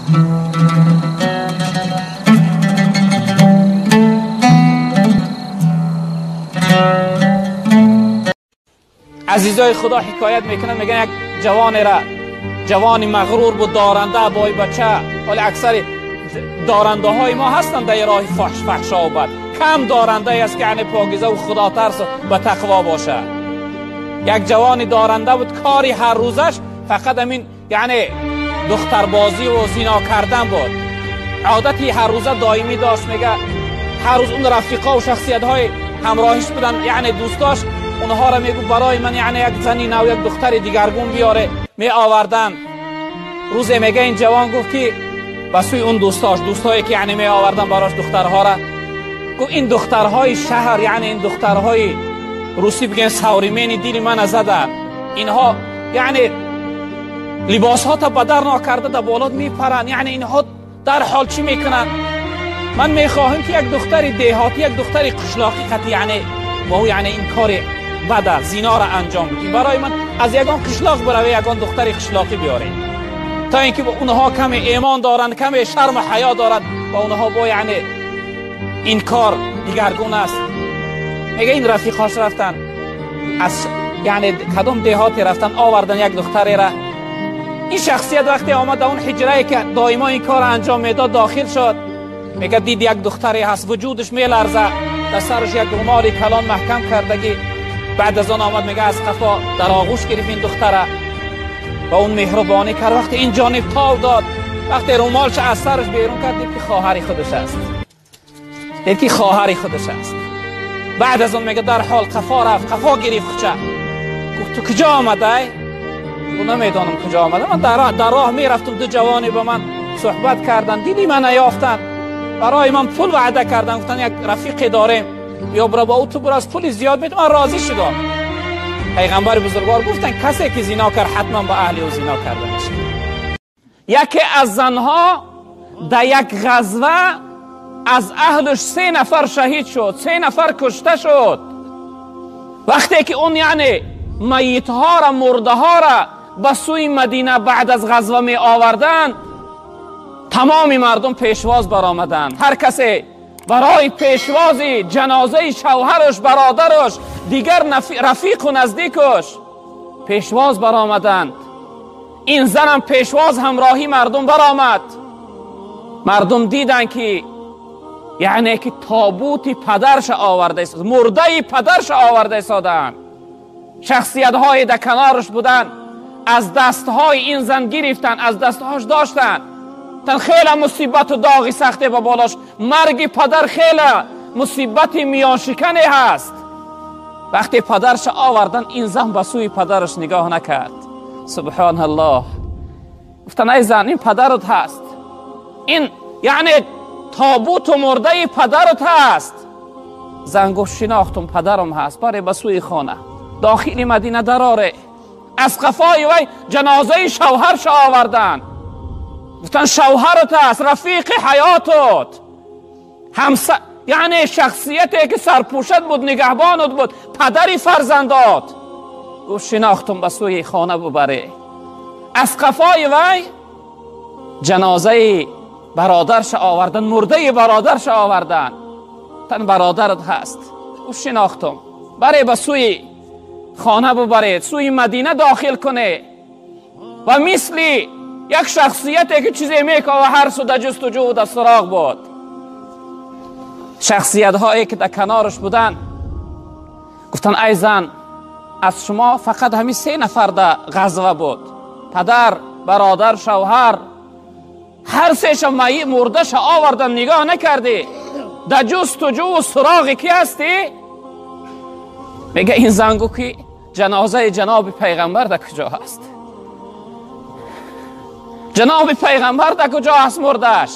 عزیزای خدا حکایت میکنن، میگن یک جوانی را، جوانی مغرور بود، دارنده بای بچه. ولی اکثر دارنده های ما هستن در راه فحشا و بد. کم دارنده است که یعنی پاکیزه و خدا ترس و تقوا باشه. یک جوانی دارنده بود، کاری هر روزش فقط همین یعنی دختربازی و زنا کردن بود. عادتی هر روزه دائمی داشت. میگه هر روز اون رفیقا و شخصیت های همراهش بودن، یعنی دوستاش، اونها را میگو برای من یعنی یک زنی نو، یک دختر دیگرگون بیاره، می آوردن. روزی میگه این جوان گفت که به سوی اون دوستاش، دوستایی که یعنی می آوردن براش دخترها را، گفت این دخترهای شهر، یعنی این دخترهای روسی بگن ساوریمنی دیل من زدن، اینها یعنی لباس ها تا بدر ناکرده در بالات میپرن، یعنی اینها در حال چی میکنن؟ من میخواهم که یک دختر دهاتی، یک دختر قشلاقی قطعی یعنی با او یعنی این کار بده زینا را انجام بدیم، برای من از یگان قشلاق بروی یگان دختر قشلاقی بیاره، تا اینکه اونها کم ایمان دارند، کم شرم و حیا دارند و اونها با یعنی این کار دیگرگون است. میگه این رفیقاش رفتن از یعنی کدام دهاتی رفتن آوردن یک دختری را. این شخصیت وقتی آمد اون حجره که دائما این کار انجام میداد داخل شد، میگه دید یک دختری هست وجودش میلرزه، در سرش یک رومال کلان محکم کردگی. بعد از آن آمد میگه از قفا در آغوش گرفت این دختره و اون مهربانی کرد. وقتی این جانب تاو داد، وقتی رومالش از سرش بیرون کرد، دید که خواهر خودش است، دید که خواهر خودش است. بعد از اون میگه در حال قفا رفت، قفا گرفت خودشه، گفت تو کجا آمده؟ گفت نمیدانم کجا آمده، من در راه میرفتم، دو جوانی با من صحبت کردن، دیدی من نیافتن، برای من پول وعده کردن، گفتن یک رفیقی داریم بیا برو با او تو برو از پول زیاد میدم. من راضی شدم. پیغمبر بزرگوار گفتن کسی که زنا کرد حتما با اهل او زنا کرده میشه. یکی از زنها در یک غزوه از اهلش 3 نفر شهید شد، 3 نفر کشته شد. وقتی که اون یعنی میت ها را، مرده ها را به سوی مدینه بعد از غزوه می آوردن، تمام مردم پیشواز برآمدند. هر کسی برای پیشواز جنازه شوهرش، برادرش، دیگر رفیق و نزدیکش پیشواز برآمدند. این زنم پیشواز همراهی مردم برآمد. مردم دیدن که یعنی که تابوت پدرش آورده است، مرده پدرش آورده ایستادند. شخصیت های در کنارش بودن، از دستهای این زن گرفتن، از دستهاش داشتن. تن خیلی مصیبت و داغی سخته به بالاش، مرگ پدر خیلی مصیبت میانشکنی هست. وقتی پدرش آوردن، این زن به سوی پدرش نگاه نکرد. سبحان الله. گفتن ای زن، این پدرت هست، این یعنی تابوت و مرده پدرت هست. زن گفت شناختم پدرم هست، باره به سوی خانه داخل مدینه دراره. از قفای وی جنازه شوهرش آوردن، گفتن شوهرت است، رفیق حیاتت، یعنی شخصیتی که سرپوشت بود، نگهبانت بود، پدری فرزندات. گفت شناختم، به سوی خانه ببره. از قفای وی جنازه برادرش آوردن، مرده برادرش آوردن. تن برادرت هست. گفت شناختم، بره به سوی خانه ببره، سوی مدینه داخل کنه. و مثلی یک شخصیتی که چیزی میکه و هر سو در جستجو و در سراغ بود. شخصیت هایی که در کنارش بودن گفتن ای زن، از شما فقط همین 3 نفر در غزوه بود، پدر، برادر، شوهر، هر سهش مردش آوردن، نگاه نکردی، در جستجو و سراغ کی هستی؟ میگه این زن گفت که جنازه جناب پیغمبر در کجا هست؟ جناب پیغمبر در کجا هست مردش؟